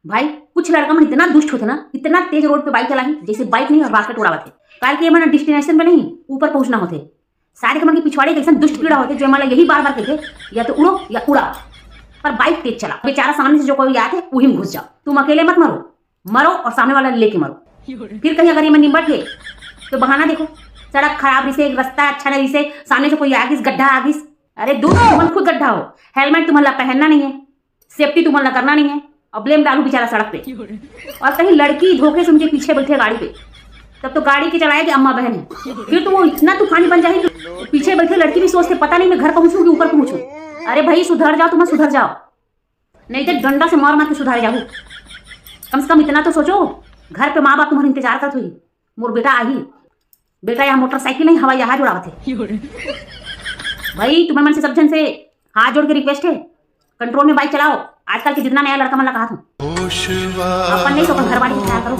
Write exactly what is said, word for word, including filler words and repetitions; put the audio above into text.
भाई, कुछ लड़का मन इतना दुष्ट होथे ना, इतना तेज रोड पे बाइक चलाही, जैसे बाइक नहीं, रॉकेट उड़ावत हे। काहे कि ये मन डेस्टिनेशन पे नहीं, ऊपर पहुंचना होथे। सारे के मन के पिछवाड़े एक ऐसा दुष्ट कीड़ा होथे, जो मन ला यही बार बार कहथे, "या तो उड़ो या उड़ा, पर बाइक तेज चला।" बेचारा सामने से जो कोई आथे, वही में घुस जाओ। तुम अकेले मत मरो, मरो और सामने वाला लेके मरो। फिर कहीं अगर ये मन निपट गए, तो बहाना देखो, सड़क खराब रहिसे, रास्ता अच्छा नहीं रहिसे, सामने से कोई आ गिस, गड्ढा आ गिस। अरे दूर, तुमन खुद गड्ढा हो। हेलमेट तुमन ला पहनना नहीं है, सेफ्टी तुमन ला करना नहीं है, और ब्लेम डालू बेचारा सड़क पे। और कहीं लड़की धोखे से उनके पीछे बैठे गाड़ी पे, तब तो गाड़ी के चलाए के अम्मा बहन है। फिर तो वो इतना तूफानी बन जाए कि पीछे बैठे लड़की भी सोचते, "पता नहीं मैं घर पहुंचूं कि ऊपर पहुंचूं।" अरे भाई, सुधर जाओ, तुम सुधर जाओ, नहीं तो डंडा से मार मार के सुधारे जाहू। कम से कम इतना तो सोचो, घर पे माँ बाप तुम्हारे इंतजार करत हुई, "मोर बेटा आही।" बेटा, यहाँ मोटरसाइकिल नहीं, हवाई जहाज उड़ावत हे। भाई, तुम्हें मन से सब जन से हाथ जोड़ के रिक्वेस्ट है, कंट्रोल में बाइक चलाओ। आजकल के जितना नया लड़का मन ला कहा था, अपन नहीं तो अपन घर वाले के ख्याल करो।